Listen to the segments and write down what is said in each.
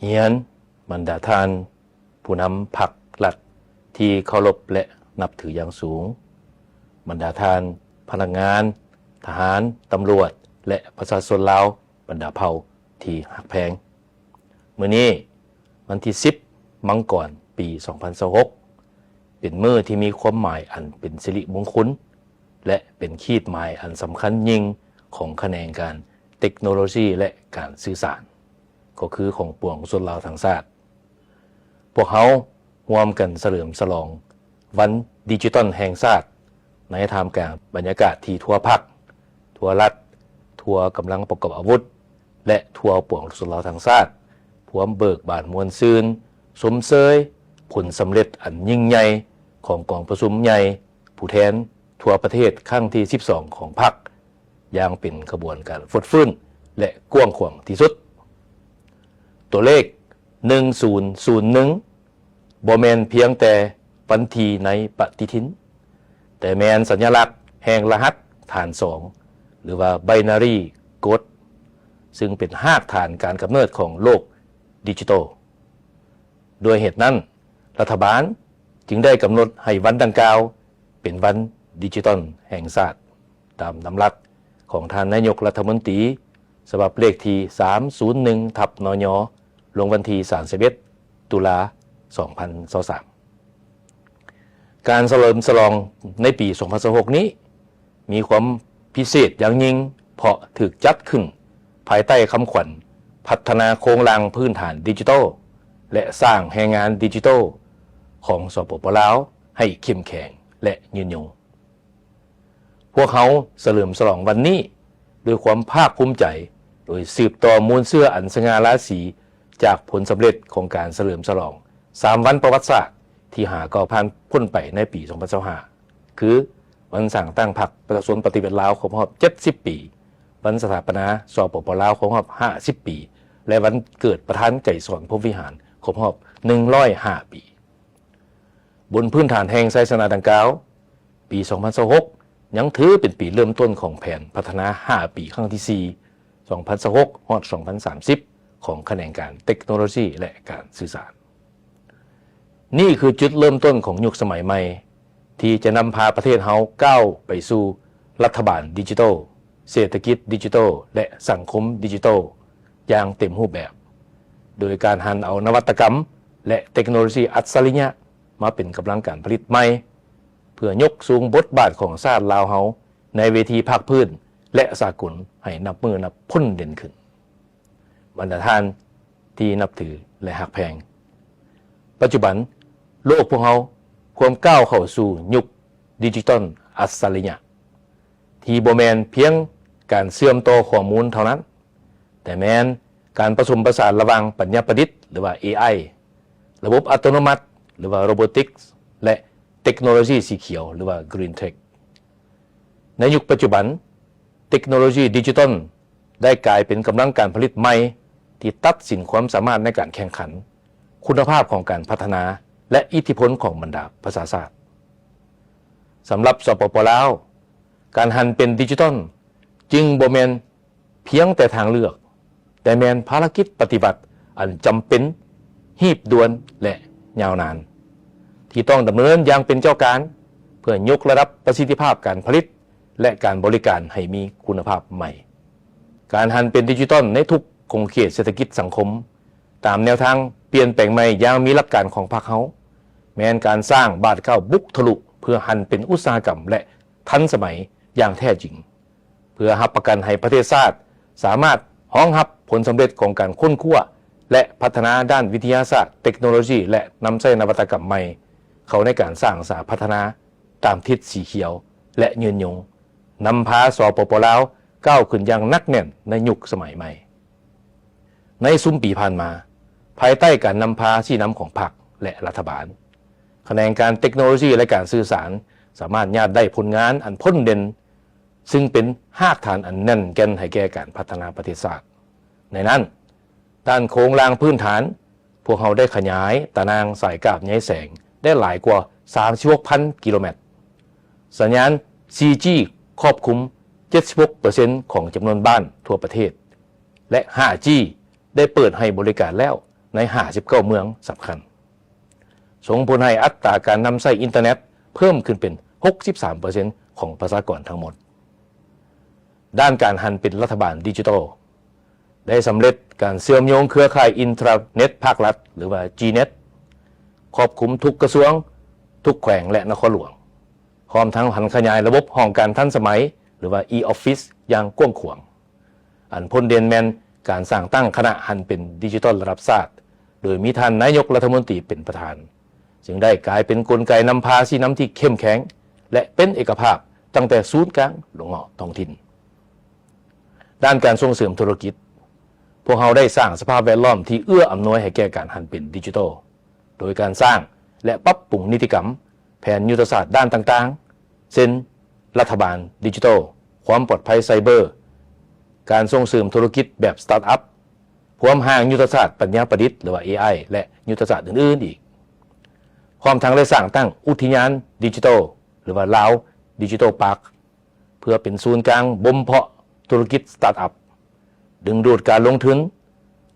ຮຽນບັນດາທ່ານຜູ້ນຳພັກລັດທີ່ເຄົາລົບ ແລະ ນັບຖືຢ່າງສູງ, ບັນດາທ່ານພະນັກງານ, ທະຫານ, ຕຳຫຼວດ ແລະ ປະຊາຊົນລາວບັນດາເຜົ່າທີ່ຮັກແພງ. ມື້ນີ້ ວັນທີສິບ ມັງກອນ ປີສອງພັນຊາວຫົກ ເປັນມື້ທີ່ມີຄວາມໝາຍອັນເປັນສິລິມົງຄຸນ ແລະ ເປັນຂີດໝາຍອັນສຳຄັນຍິ່ງຂອງຂະແໜງການເຕັກໂນໂລຊີ ແລະ ການສື່ສານ, ກໍຄືຂອງປວງຊົນລາວທັງຊາດ. ພວກເຮົາຮ່ວມກັນສະເຫຼີມສະຫຼອງວັນດິຈິຕອນແຫ່ງຊາດ ໃນທ່າມກາງບັນຍາກາດທີ່ທົ່ວພັກ, ທົ່ວລັດ, ທົ່ວກຳລັງປະກອບອາວຸດ ແລະ ທົ່ວປວງຊົນລາວທັງຊາດ ພວມເບີກບານມ່ວນຊື່ນ ຊົມເຊີຍຜົນສຳເລັດອັນຍິ່ງໃຫຍ່ຂອງກອງປະຊຸມໃຫຍ່ຜູ້ແທນທົ່ວປະເທດຄັ້ງທີສິບສອງຂອງພັກ ຢ່າງເປັນຂະບວນການຟົດຟື້ນ ແລະ ກວ້າງຂວາງທີ່ສຸດ. ຕົວເລກ ໜຶ່ງສູນສູນໜຶ່ງ ບໍ່ແມ່ນພຽງແຕ່ວັນທີໃນປະຕິທິນ, ແຕ່ແມ່ນສັນຍະລັກແຫ່ງລະຫັດຖານສອງ ຫຼືວ່າ Binary Code ຊຶ່ງເປັນຮາກຖານການກຳເນີດຂອງໂລກດິຈິຕອລ. ດ້ວຍເຫດນັ້ນ, ລັດຖະບານຈຶ່ງໄດ້ກຳນົດໃຫ້ວັນດັ່ງກ່າວເປັນວັນດິຈິຕອນແຫ່ງຊາດ ຕາມດຳລັດຂອງທ່ານນາຍົກລັດຖະມົນຕີ ສະບັບເລກທີສາມສູນໜຶ່ງ ທັບ ນຍ ລົງວັນທີສາມສິບເອັດ ຕຸລາ ສອງພັນຊາວສາມ. ການສະເຫຼີມສະຫຼອງໃນປີສອງພັນຊາວຫົກນີ້ ມີຄວາມພິເສດຢ່າງຍິ່ງ ເພາະຖືກຈັດຂຶ້ນພາຍໃຕ້ຄຳຂວັນ ພັດທະນາໂຄງລ່າງພື້ນຖານດິຈິຕອລ ແລະ ສ້າງແຮງງານດິຈິຕອລ ຂອງ ສປປ ລາວ ໃຫ້ເຂັ້ມແຂງ ແລະ ຍືນຍົງ. ພວກເຮົາສະເຫຼີມສະຫຼອງວັນນີ້ດ້ວຍຄວາມພາກພູມໃຈ, ໂດຍສືບຕໍ່ມູນເຊື້ອອັນສະຫງ່າລາສີຈາກຜົນສຳເລັດຂອງການສະເຫຼີມສະຫຼອງສາມວັນປະຫວັດສາດທີ່ຫາກໍຜ່ານພົ້ນໄປໃນປີສອງພັນຊາວຫ້າ ຄື ວັນສ້າງຕັ້ງພັກປະຊາຊົນປະຕິວັດລາວຄົບຮອບເຈັດສິບປີ, ວັນສະຖາປະນາ ສປປ ລາວ ຄົບຮອບຫ້າສິບປີ ແລະ ວັນເກີດປະທານໄກສອນ ພົມວິຫານ ຄົບຮອບໜຶ່ງຮ້ອຍຫ້າປີ. ບົນພື້ນຖານແຫ່ງໄຊຊະນະດັ່ງກ່າວ, ປີສອງພັນຊາວຫົກ ຍັງຖືເປັນປີເລີ່ມຕົ້ນຂອງແຜນພັດທະນາຫ້າປີຄັ້ງທີສີ່ ສອງພັນຊາວຫົກ ຮອດ ສອງພັນສາມສິບ ຂອງຂະແໜງການເຕັກໂນໂລຊີ ແລະ ການສື່ສານ. ນີ້ຄືຈຸດເລີ່ມຕົ້ນຂອງຍຸກສະໄໝໃໝ່ ທີ່ຈະນຳພາປະເທດເຮົາກ້າວໄປສູ່ລັດຖະບານດິຈິຕອລ, ເສດຖະກິດດິຈິຕອລ ແລະ ສັງຄົມດິຈິຕອລຢ່າງເຕັມຮູບແບບ, ໂດຍການຫັນເອົານະວັດຕະກຳ ແລະ ເຕັກໂນໂລຊີອັດສະລິຍະມາເປັນກຳລັງການຜະລິດໃໝ່, ເພື່ອຍົກສູງບົດບາດຂອງຊາດລາວເຮົາໃນເວທີພາກພື້ນ ແລະ ສາກົນໃຫ້ນັບມື້ນັບພົ້ນເດັ່ນຂຶ້ນ. ບັນດາທ່ານທີ່ນັບຖື ແລະ ຮັກແພງ, ປັດຈຸບັນໂລກພວກເຮົາພວມກ້າວເຂົ້າສູ່ຍຸກດິຈິຕອນອັດສະລິຍະ ທີ່ບໍ່ແມ່ນພຽງການເຊື່ອມຕໍ່ຂໍ້ມູນເທົ່ານັ້ນ, ແຕ່ແມ່ນການປະສົມປະສານລະຫວ່າງປັນຍາປະດິດ ຫຼືວ່າ ເອໄອ, ລະບົບອັດຕະໂນມັດ ຫຼືວ່າ Robotics ແລະ ເຕັກໂນໂລຊີສີຂຽວ ຫຼືວ່າ Green Tech. ໃນຍຸກປັດຈຸບັນ, ເຕັກໂນໂລຊີດິຈິຕອນໄດ້ກາຍເປັນກຳລັງການຜະລິດໃໝ່ ທີ່ຕັດສິນຄວາມສາມາດໃນການແຂ່ງຂັນ, ຄຸນນະພາບຂອງການພັດທະນາ ແລະ ອິດທິພົນຂອງບັນດາປະຊາຊາດ. ສຳລັບ ສປປ ລາວ, ການຫັນເປັນດິຈິຕອນຈຶ່ງບໍ່ແມ່ນ ພຽງແຕ່ທາງເລືອກ, ແຕ່ແມ່ນພາລະກິດປະຕິວັດອັນຈຳເປັນ, ຮີບດ່ວນ ແລະ ຍາວນານ, ທີ່ຕ້ອງດຳເນີນຢ່າງເປັນເຈົ້າການ ເພື່ອຍົກລະດັບປະສິດທິພາບການຜະລິດ ແລະ ການບໍລິການໃຫ້ມີຄຸນນະພາບໃໝ່. ການຫັນເປັນດິຈິຕອນໃນທຸກຂົງເຂດເສດຖະກິດສັງຄົມ, ຕາມແນວທາງປ່ຽນແປງໃໝ່ຢ່າງມີຫຼັກການຂອງພັກເຮົາ, ແມ່ນການສ້າງບາດກ້າວບຸກທະລຸ ເພື່ອຫັນເປັນອຸດສາຫະກຳ ແລະ ທັນສະໄໝຢ່າງແທ້ຈິງ. ເພື່ອຮັບປະກັນໃຫ້ປະເທດຊາດສາມາດຮອງຮັບຜົນສຳເລັດຂອງການຄົ້ນຄວ້າ ແລະ ພັດທະນາດ້ານວິທະຍາສາດ, ເຕັກໂນໂລຊີ ແລະ ນຳໃຊ້ນະວັດຕະກຳໃໝ່ເຂົ້າໃນການສ້າງສາພັດທະນາຕາມທິດສີຂຽວ ແລະ ຍືນຍົງ, ນຳພາ ສປປ ລາວ ກ້າວຂຶ້ນຢ່າງໜັກແໜ້ນໃນຍຸກສະໄໝໃໝ່. ໃນຊຸມປີຜ່ານມາ, ພາຍໃຕ້ການນຳພາຊີ້ນຳຂອງພັກ ແລະ ລັດຖະບານ, ຂະແໜງການເຕັກໂນໂລຊີ ແລະ ການສື່ສານ ສາມາດຍາດໄດ້ຜົນງານອັນພົ້ນເດັ່ນ ຊຶ່ງເປັນຮາກຖານອັນແໜ້ນແກ່ນໃຫ້ແກ່ການພັດທະນາປະເທດຊາດ. ໃນນັ້ນ, ດ້ານໂຄງລ່າງພື້ນຖານ, ພວກເຮົາໄດ້ຂະຫຍາຍຕາໜ່າງສາຍກາບໃຍແສງໄດ້ຫຼາຍກວ່າສາມສິບຫົກພັນກິໂລແມັດ. ສັນຍານ ສີ່ຈີ ຄອບຄຸມເຈັດສິບຫົກເປີເຊັນຂອງຈຳນວນບ້ານທົ່ວປະເທດ ແລະ ຫ້າຈີ ໄດ້ເປີດໃຫ້ບໍລິການແລ້ວ ໃນຫ້າສິບເກົ້າເມືອງສຳຄັນ, ສົ່ງຜົນໃຫ້ອັດຕາການນຳໃຊ້ອິນເຕີເນັດເພີ່ມຂຶ້ນເປັນຫົກສິບສາມເປີເຊັນຂອງປະຊາກອນທັງໝົດ. ດ້ານການຫັນເປັນລັດຖະບານດິຈິຕອລ ໄດ້ສຳເລັດການເຊື່ອມໂຍງເຄືອຂ່າຍອິນເຕີເນັດພາກລັດ ຫຼືວ່າ ຈີເນັດ ຄອບຄຸມທຸກກະຊວງ, ທຸກແຂວງ ແລະ ນະຄອນຫຼວງ, ພ້ອມທັງຫັນຂະຫຍາຍລະບົບຫ້ອງການທັນສະໄໝ ຫຼືວ່າ e-office ຢ່າງກວ້າງຂວາງ. ອັນພົ້ນເດັ່ນແມ່ນການສ້າງຕັ້ງຄະນະຫັນເປັນດິຈິຕອລລະດັບຊາດ, ໂດຍມີທ່ານນາຍົກລັດຖະມົນຕີເປັນປະທານ, ຈຶ່ງໄດ້ກາຍເປັນກົນໄກນຳພາຊີ້ນຳທີ່ເຂັ້ມແຂງ ແລະ ເປັນເອກະພາບຕັ້ງແຕ່ສູນກາງລົງເຫາະທ້ອງຖິ່ນ. ດ້ານການສົ່ງເສີມທຸລະກິດ, ພວກເຮົາໄດ້ສ້າງສະພາບແວດລ້ອມທີ່ເອື້ອອຳນວຍໃຫ້ແກ່ການຫັນເປັນດິຈິຕອລ ໂດຍການສ້າງ ແລະ ປັບປຸງນິຕິກຳ, ແຜນຍຸດທະສາດດ້ານຕ່າງໆ ເຊັ່ນ ລັດຖະບານດິຈິຕອລ, ຄວາມປອດໄພໄຊເບີ, ການສົ່ງເສີມທຸລະກິດແບບສະຕາດອັບ, ພວມຮ່າງຍຸດທະສາດປັນຍາປະດິດ ຫຼືວ່າ ເອໄອ ແລະ ຍຸດທະສາດອື່ນໆອີກ. ພ້ອມທັງໄດ້ສ້າງຕັ້ງອຸທິຍານດິຈິຕອລ ຫຼືວ່າ Lao Digital Park ເພື່ອເປັນສູນກາງບົ່ມເພາະທຸລະກິດສະຕາດອັບ, ດຶງດູດການລົງທຶນ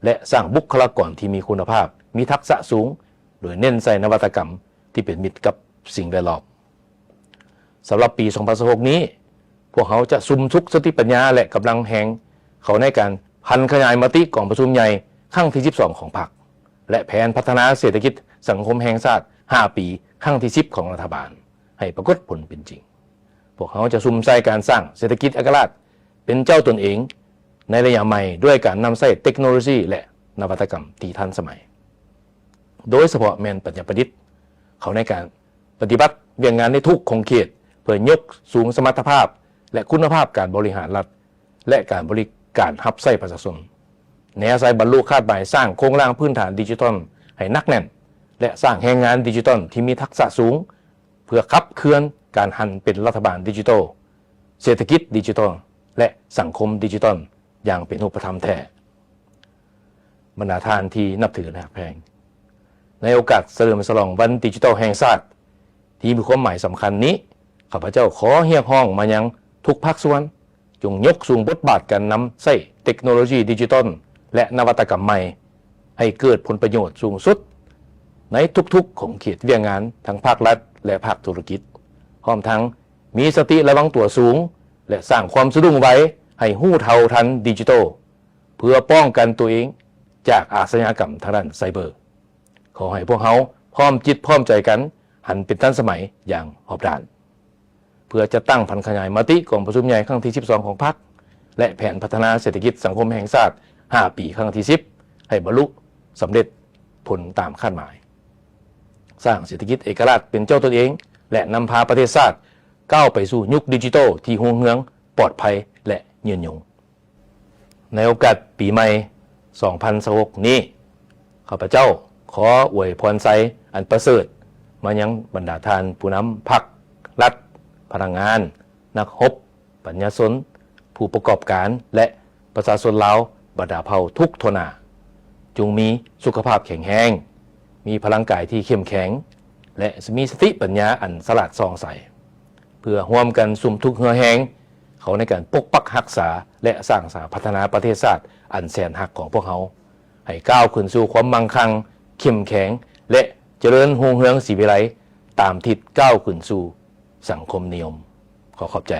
ແລະ ສ້າງບຸກຄະລາກອນທີ່ມີຄຸນນະພາບ, ມີທັກສະສູງ, ໂດຍເນັ້ນໃສ່ນະວັດຕະກຳທີ່ເປັນມິດກັບສິ່ງແວດລ້ອມ. ສຳລັບປີສອງພັນຊາວຫົກນີ້, ພວກເຮົາຈະສຸມທຸກສະຕິປັນຍາ ແລະ ກຳລັງແຮງເຂົ້າໃນການຜັນຂະຫຍາຍມະຕິກອງປະຊຸມໃຫຍ່ຄັ້ງທີສິບສອງຂອງພັກ ແລະ ແຜນພັດທະນາເສດຖະກິດສັງຄົມແຫ່ງຊາດຫ້າປີຄັ້ງທີສິບຂອງລັດຖະບານ ໃຫ້ປາກົດຜົນເປັນຈິງ. ພວກເຮົາຈະສຸມໃສ່ການສ້າງເສດຖະກິດເອກະລາດເປັນເຈົ້າຕົນເອງໃນໄລຍະໃໝ່ ດ້ວຍການນຳໃຊ້ເຕັກໂນໂລຊີ ແລະ ນະວັດຕະກຳທີ່ທັນສະໄໝ, ໂດຍສະເພາະແມ່ນປັນຍາປະດິດ ເຂົ້າໃນການປະຕິບັດວຽກງານໃນທຸກຂົງເຂດ ເພື່ອຍົກສູງສະມັດຕະພາບ ແລະ ຄຸນນະພາບການບໍລິຫານລັດ ແລະ ການບໍລິການຮັບໃຊ້ປະຊາຊົນ, ແນໃສ່ບັນລຸຄາດໝາຍສ້າງໂຄງລ່າງພື້ນຖານດິຈິຕອນໃຫ້ໜັກແໜ້ນ ແລະ ສ້າງແຮງງານດິຈິຕອນທີ່ມີທັກສະສູງ ເພື່ອຂັບເຄື່ອນການຫັນເປັນລັດຖະບານດິຈິຕອລ, ເສດຖະກິດດິຈິຕອລ ແລະ ສັງຄົມດິຈິຕອນຢ່າງເປັນຮູບປະທຳແທ້. ບັນດາທ່ານທີ່ນັບຖື ແລະ ຮັກແພງ, ໃນໂອກາດສະເຫຼີມສະຫຼອງວັນດິຈິຕອລແຫ່ງຊາດທີ່ມີຄວາມໝາຍສຳຄັນນີ້, ຂ້າພະເຈົ້າຂໍຮຽກຮ້ອງມາຍັງທຸກພາກສ່ວນ, ຈົ່ງຍົກສູງບົດບາດການນຳໃຊ້ເຕັກໂນໂລຊີດິຈິຕອນ ແລະ ນະວັດຕະກຳໃໝ່ ໃຫ້ເກີດຜົນປະໂຫຍດສູງສຸດໃນທຸກໆຂົງເຂດວຽກງານ ທັງພາກລັດ ແລະ ພາກທຸລະກິດ, ພ້ອມທັງມີສະຕິລະວັງຕົວສູງ ແລະ ສ້າງຄວາມສະດຸ້ງໄວໃຫ້ຮູ້ເທົ່າທັນດິຈິຕອລ ເພື່ອປ້ອງກັນຕົວເອງຈາກອາຊະຍາກຳທາງດ້ານໄຊເບີ. ຂໍໃຫ້ພວກເຮົາພ້ອມຈິດພ້ອມໃຈກັນ ຫັນເປັນທັນສະໄໝຢ່າງຮອບດ້ານ, ເພື່ອຈັດຕັ້ງຜັນຂະຫຍາຍມະຕິກອງປະຊຸມໃຫຍ່ຄັ້ງທີສິບສອງຂອງພັກ ແລະ ແຜນພັດທະນາເສດຖະກິດສັງຄົມແຫ່ງຊາດຫ້າປີຄັ້ງທີສິບ ໃຫ້ບັນລຸສຳເລັດຜົນຕາມຄາດໝາຍ, ສ້າງເສດຖະກິດເອກະລາດເປັນເຈົ້າຕົນເອງ ແລະ ນຳພາປະເທດຊາດກ້າວໄປສູ່ຍຸກດິຈິຕອລທີ່ຮຸ່ງເຮືອງ, ປອດໄພ ແລະ ຍືນຍົງ. ໃນໂອກາດປີໃໝ່ສອງພັນຊາວຫົກນີ້, ຂ້າພະເຈົ້າຂໍອວຍພອນໄຊອັນປະເສີດມາຍັງບັນດາທ່ານຜູ້ນຳພັກ, ລັດ, ພະນັກງານ, ນັກຮົບ, ປັນຍາຊົນ, ຜູ້ປະກອບການ ແລະ ປະຊາຊົນລາວບັນດາເຜົ່າທຸກທົ່ວໜ້າ, ຈົ່ງມີສຸຂະພາບແຂງແຮງ, ມີພະລັງກາຍທີ່ເຂັ້ມແຂງ ແລະ ມີສະຕິປັນຍາອັນສະຫຼາດສ່ອງໃສ, ເພື່ອຮ່ວມກັນສຸມທຸກເຫື່ອແຮງເຂົ້າໃນການປົກປັກຮັກສາ ແລະ ສ້າງສາພັດທະນາປະເທດຊາດອັນແສນຮັກຂອງພວກເຮົາ ໃຫ້ກ້າວຂຶ້ນສູ່ຄວາມມັ່ງຄັ່ງ, ເຂັ້ມແຂງ ແລະ ຈະເລີນຮຸ່ງເຮືອງສີວິໄລ ຕາມທິດກ້າວຂຶ້ນສູ່ສັງຄົມນິຍົມ. ຂໍຂອບໃຈ.